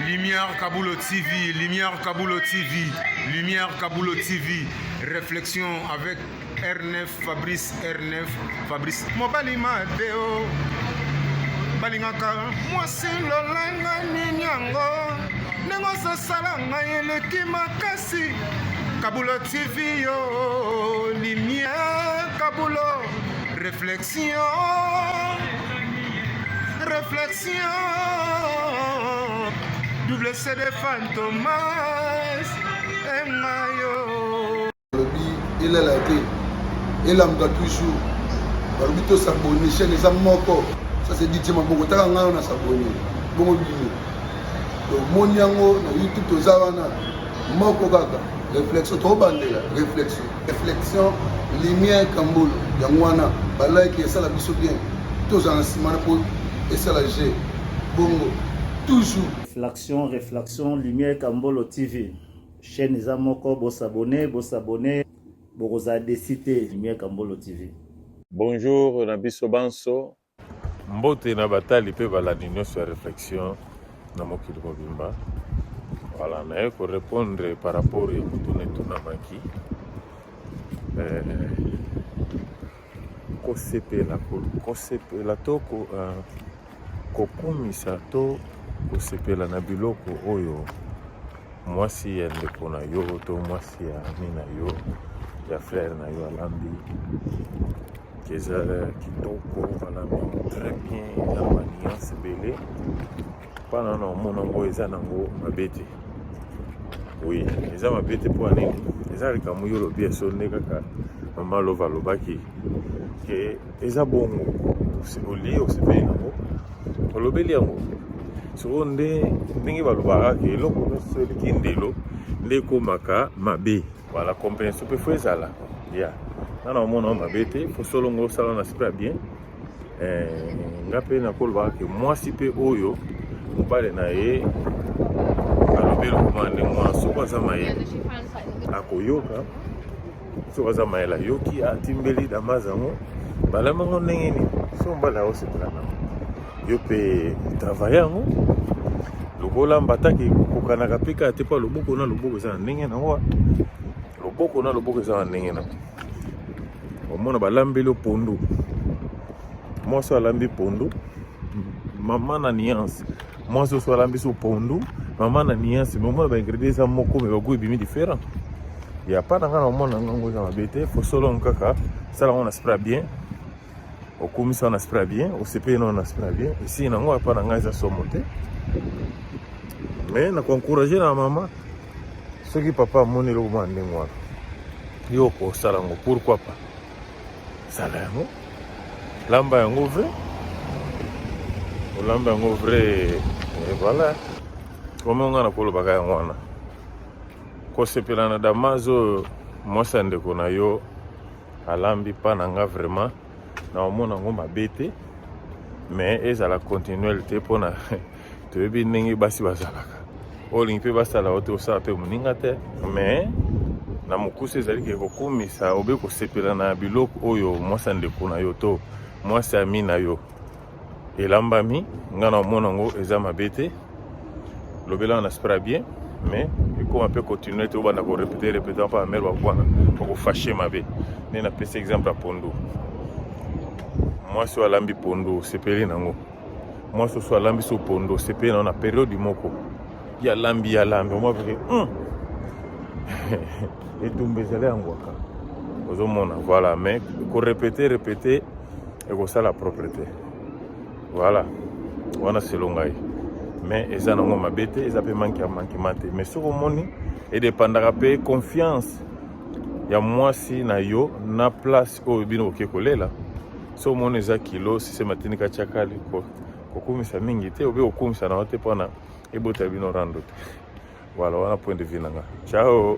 Lumière Kabulo TV, Lumière Kabulo TV, Lumière Kabulo TV, réflexion avec R9 Fabrice R9 Fabrice Mobali Mateo balingaka mwasi lolenge nini yango ndenge ozosala ngai eleki makasi Kabulo TV yo Lumière Kabulo réflexion réflexion double CD Fantomas engayo Balobi elala te, elamuka toujours. Balobi to s'abonner, chaîne eza moko. Ça c'est DJ Maboko, taka ngai na s'abonner. Bongo bino. Tomoni yango na YouTube toza wana moko kaka. Réflexion tobandela, réflexion. Réflexion lumière Kambolo. Yango wana ba like esala biso bien. Tozala na nsima na po esala G. Bongo toujours. Réflexion, réflexion, Lumière Kambolo TV. Chaîne eza moko, bo s'abonner, bo s'abonner, bokozala déçu te. Lumière Kambolo TV. Bonjour na biso banso. Mbote na batali mpe balandi nyonso ya réflexion na mokili mobimba. Voilà, naye ko répondre par rapport ya motuna etunamaki. Eh, kosepela kosepela to ko, uh, kokumisa to kosepela na biloko oyo mwasi ya ndeko na yo to mwasi ya ami na yo ya frère na yo alambi eza kitoko alambi yango très bien na ba nuance ebele mpana na omona yango eza nango mabe te. Oui, eza mabe te. Mpo ya nini? Eza likambo yo olobi eso nde kaka mama Lova alobaki ke eza bongo, olie, osepeli nango, olobeli yango. Sikoyo nde ndenge balobaka ke eloko nyonso eleki ndelo nde ekomaka mabe. Voilà, compréhension mpe faut ezala ya nga na omona o mabe te. Faut solongo osala na esprit ya bien. Nga mpe nakolobaka ke mwasi mpe oyo mobali na ye alobi eloko mwana ndenge wana, soki aza mayele akoyoka, soki aza mayele ayoki, atimbeli damaze yango balami yango ndenge nini, so mobali akosepela nango, yo mpe travaille yango lokola mbataki kokokanaka mpe kaka te, mpo loboko na loboko eza na ndenge nango, loboko na loboko eza na ndenge nango. Omona balambeli yo pondu, mwasi oyo alambi pondu mama na nuance, mwasi oso alambi so pondu mama na nuance, mais omona baingrédient eza moko, mais bagoût ebimi différent. Ya pa na nga na omona ngango eza mabe te. Faut solongo kaka sala yango na esprit bien, okomisa na esprit bien, osepeli nano na esprit bien, esili nango. Apa na ngai eza somo te, mais na koencourage na mama, soki papa amoni eloko mwana ndenge wana, yo okosala yango, pourquoi pas sala yango, lamba yango vrai, olamba yango vrai, et voilà. Komi nga na kolobaka yango wana, kosepela na damaze oyo mwasi ya ndeko na yo alambi, mpa na nga vraiment na omona yango mabe te, mais ezala continuel te, mpona toyebi ndenge basi bazalaka. Oyo olingi mpe basala yo te, osala mpe moninga te. Mais na mokuse ezali ke kokumisa obe kosepela na biloko oyo mwasi ya ndeko na yo to mwasi ya ami na yo elambami, nga na omona yango eza mabe te. Lobelanga na esprit bien, mais ekoma mpe continue te, obanda korépéter répéter mpa bamere bakwana bakofâcher mabe. Nde napesi exemple ya pondu, mwasi oyo alambi pondu, osepeli nango, mwasi oso alambi so pondu, osepeli nango na période moko, ye alambi, ye alambi omwa peke etumba ezali yango kaka ozomona. Voilà, mais korépéter répéter ekosala propre te. Voilà, wana selo ngai, mais eza nango mabe te, eza mpe manque ya manquement te. Mais soki omoni edépendaka mpe confiance ya mwasi na yo na place oyo bino boke kolela, so omoni eza kilo sise matindika tiakali kokumisa mingi te, obe kokumisa na yo te mpona ebota bino rando te. Voilà, wana point de vue na nga. Ciao.